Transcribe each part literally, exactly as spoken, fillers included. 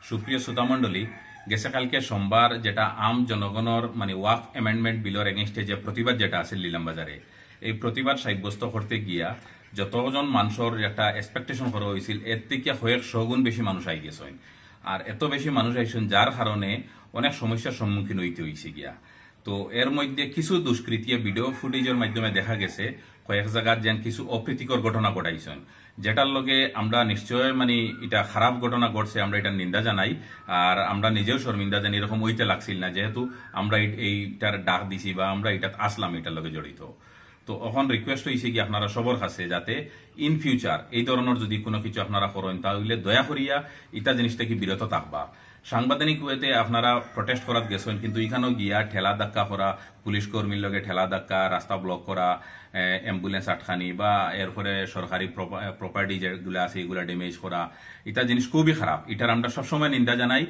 সুপ্রিয় শ্রোতামণ্ডলী, গেছে কালকে সোমবার যেটা আম জনগণর মানে ওয়াকফ অ্যামেন্ডমেন্ট বিলর এগেইনস্টে যে প্রতিবাদ যেটা আছিল নিলাম বাজারে, এই প্রতিবাদ সাব্যস্ত করতে গিয়া যতজন মানুষর একটা এক্সপেকটেশন করা হয়েছিল, এর থেকে কয়েক শো গুণ বেশি মানুষ আই গেছেন। আর এত বেশি মানুষ আইছেন, যার কারণে অনেক সমস্যার সম্মুখীন হইতে হয়েছে গিয়া। তো এর মধ্যে কিছু দুষ্কৃতীয় ভিডিও ফুটেজের মাধ্যমে দেখা গেছে কয়েক জায়গার যেন কিছু অপ্রীতিকর ঘটনা ঘটাইছেন, যেটার লগে আমরা নিশ্চয় মানে এটা খারাপ ঘটনা ঘটছে, আমরা এটার নিন্দা জানাই। আর আমরা নিজেও শর্মিন্দা জানি, এরকম হইতে লাগছিল না, যেহেতু আমরা এই- এইটার ডাক দিছি বা আমরা এটাত আসলাম, এটার লগে জড়িত। তো এখন রিকোয়েস্ট হয়েছে কি আপনারা সবার কাছে যাতে ইন ফিউচার এই ধরনের যদি কোনো কিছু আপনারা করেন, তাহলে দয়া করিয়া ইটা জিনিস থেকে বিরত থাকবা। সাংবিধানিক ওয়েতে আপনারা প্রোটেস্ট করাত গেছেন, কিন্তু এখানেও গিয়া ঠেলা ধাক্কা করা, পুলিশ কর্মীর লগে ঠেলা ধাক্কা, রাস্তা ব্লক করা, অ্যাম্বুলেন্স আটকানি বা এরপরে সরকারি প্রপার্টি যেগুলো আছে এগুলা ড্যামেজ করা, ইটা জিনিস খুবই খারাপ। ইটার আমরা সবসময় নিন্দা জানাই,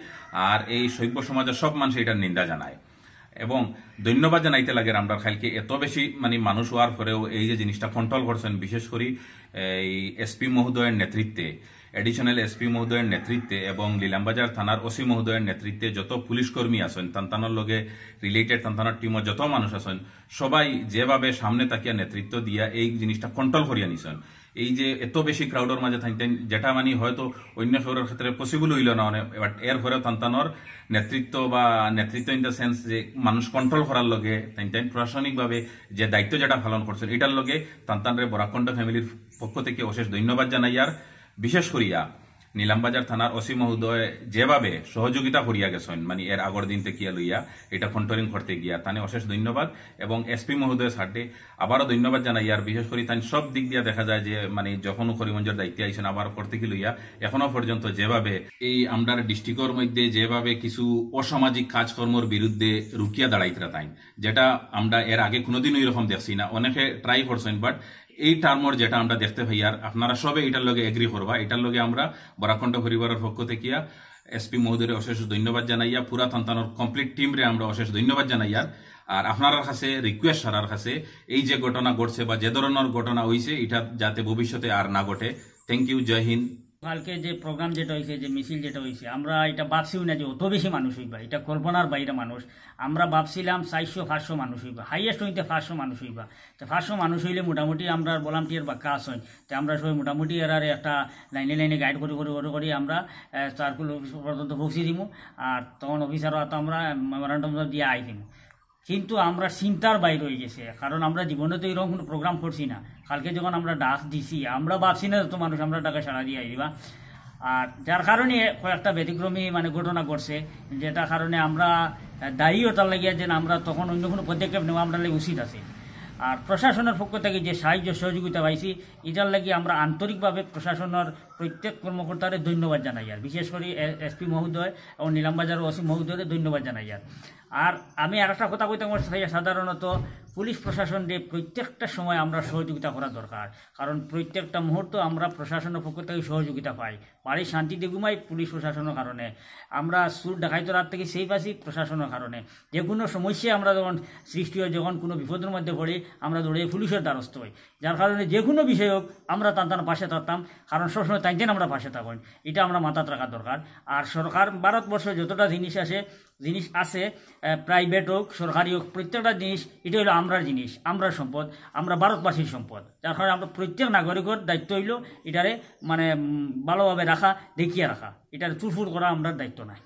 আর এই সভ্য সমাজের সব মানুষ এটার নিন্দা জানায়। এবং ধন্যবাদ জানাইতে লাগে আমরা কালকে এত বেশি মানে মানুষ হওয়ার পরেও এই যে জিনিসটা কন্ট্রোল করছেন, বিশেষ করে এই এসপি মহোদয়ের নেতৃত্বে, অ্যাডিশনাল এসপি মহোদয়ের নেতৃত্বে এবং নিলামবাজার থানার ওসি মহোদয়ের নেতৃত্বে যত পুলিশ কর্মী আছেন, তান্তানোর লগে রিলেটেড তান্তানোর টিমও যত মানুষ আছেন, সবাই যেভাবে সামনে তাকিয়া নেতৃত্ব দিয়া এই জিনিসটা কন্ট্রোল করিয়া নিছেন। এই যে এত বেশি ক্রাউডের মাঝে থাকতেন, যেটা মানে হয়তো অন্য কেউর ক্ষেত্রে পসিবল হইল না, মানে, বাট এরপরেও তান্তানোর নেতৃত্ব বা নেতৃত্ব ইন দ্য সেন্স যে মানুষ কন্ট্রোল করার লগে তাইন তাইন প্রশাসনিকভাবে যে দায়িত্ব যেটা পালন করছেন, এটার লগে তান্তানরে বরাকণ্ঠ ফ্যামিলির পক্ষ থেকে অশেষ ধন্যবাদ জানাই। আর বিশেষ করিয়া নিলামবাজার থানার ওসি মহোদয় যেভাবে সহযোগিতা করিয়া গেছেন, মানে এর আগর দিন থেকে লইয়া এটা কন্ট্রোলিং করতে গিয়া, তানে অশেষ ধন্যবাদ। এবং এসপি মহোদয় স্যারকে আবারও ধন্যবাদ জানাই। আর বিশেষ করে তাই সব দিক দিয়া দেখা যায় যে মানে যখন করিমগঞ্জের দায়িত্বে আইছেন আবার করতে কি লইয়া এখনো পর্যন্ত যেভাবে এই আমরার ডিস্ট্রিক্টর মধ্যে যেভাবে কিছু অসামাজিক কাজকর্মর বিরুদ্ধে রুকিয়া দাঁড়াইতরা তাই, যেটা আমরা এর আগে কোনোদিনও এরকম দেখছি না। অনেকে ট্রাই করছেন, বাট এই টার্মর যেটা আমরা দেখতে পাই, আর আপনারা সবে এটার লগে এগ্রি করবা, এটার লগে আমরা বরাকণ্ঠ পরিবারের পক্ষ থেকে এসপি মহোদয়রে অশেষ ধন্যবাদ জানাইয়া পুরা তান্তানোর কমপ্লিট টিমরে আমরা অশেষ ধন্যবাদ জানাইয়ার। আর আপনারার কাছে রিকোয়েস্ট, সারার কাছে এই যে ঘটনা ঘটছে বা যে ধরনের ঘটনা হইছে, এটা যাতে ভবিষ্যতে আর না ঘটে। থ্যাংক ইউ, জয় হিন্দ। কালকে যে প্রোগ্রাম যেটা হইছে, যে মিছিল যেটা হইছে, আমরা এটা ভাবছিও না যে অত বেশি মানুষ হইবা, এটা কল্পনার বাইরে মানুষ। আমরা ভাবছিলাম চারশো পাঁচশো মানুষ হইবা, হাইয়েস্ট হইতে পাঁচশো মানুষ হইবা। তো পাঁচশো মানুষ হইলে মোটামুটি আমরা ভলান্টিয়ার বাক্কা আছইন, তো আমরা সবাই মোটামুটি এরারে একটা লাইনে লাইনে গাইড করি করি করি করি আমরা সার্কেল অফিস পর্যন্ত পৌঁছে দিমু। আর তখন অফিসাররা তো আমরা মেমোরান্ডাম দিয়া আই দিমু। কিন্তু আমরা চিন্তার বাইরে হয়ে গেছে, কারণ আমরা জীবনে তো এরকম কোনো প্রোগ্রাম করছি না। কালকে যখন আমরা ডাক দিছি, আমরা ভাবছি না যত মানুষ আমরা ডাকে সাড়া দিয়ে আইবা। আর যার কারণে কয়েকটা ব্যতিক্রমী মানে ঘটনা ঘটছে, যেটা কারণে আমরা, আহ, দায়ী ওটার লাগিয়া যে আমরা তখন অন্য কোনো পদক্ষেপ নেওয়া আমরা লাগি উচিত আছে। আর প্রশাসনের পক্ষ থেকে যে সাহায্য সহযোগিতা পাইছি, এটার লাগি আমরা আন্তরিকভাবে প্রশাসনের প্রত্যেক কর্মকর্তারে ধন্যবাদ জানাই। আর বিশেষ করে এসপি মহোদয় এবং নিলামবাজার ওসি মহোদয়রে ধন্যবাদ জানাই। আর আর আমি আর একটা কথা কইতে আমার চাই, সাধারণত পুলিশ প্রশাসনরে প্রত্যেকটা সময় আমরা সহযোগিতা করা দরকার, কারণ প্রত্যেকটা মুহূর্ত আমরা প্রশাসনের পক্ষ থেকে সহযোগিতা পাই। বাড়ি শান্তিতে ঘুমাই পুলিশ প্রশাসনের কারণে, আমরা চুর ডাকাইতর হাত থেকে সেফ আছি প্রশাসনের কারণে। যে কোনো সমস্যায় আমরা যখন সৃষ্টি হয়, যখন কোনো বিপদের মধ্যে পড়ি, আমরা দৌড়ে পুলিশের দ্বারস্থ হই। যার কারণে যে কোনো বিষয় হোক, আমরা তান তান পাশে থাকতাম, কারণ সবসময় তাইন তাইন আমরা পাশে থাকইন, এটা আমরা মাথাত রাখা দরকার। আর সরকার, ভারতবর্ষে যতটা জিনিস আছে, জিনিস আছে, আহ, প্রাইভেট হোক, সরকারি হোক, প্রত্যেকটা জিনিস এটা হলো আমরার জিনিস, আমরার সম্পদ, আমরা ভারতবাসীর সম্পদ। যার কারণে আমরা প্রত্যেক নাগরিকের দায়িত্ব হইলো এটারে মানে উম, ভালোভাবে রাখা, দেখিয়া রাখা, এটারে চুরফুর করা আমরার দায়িত্ব নাই।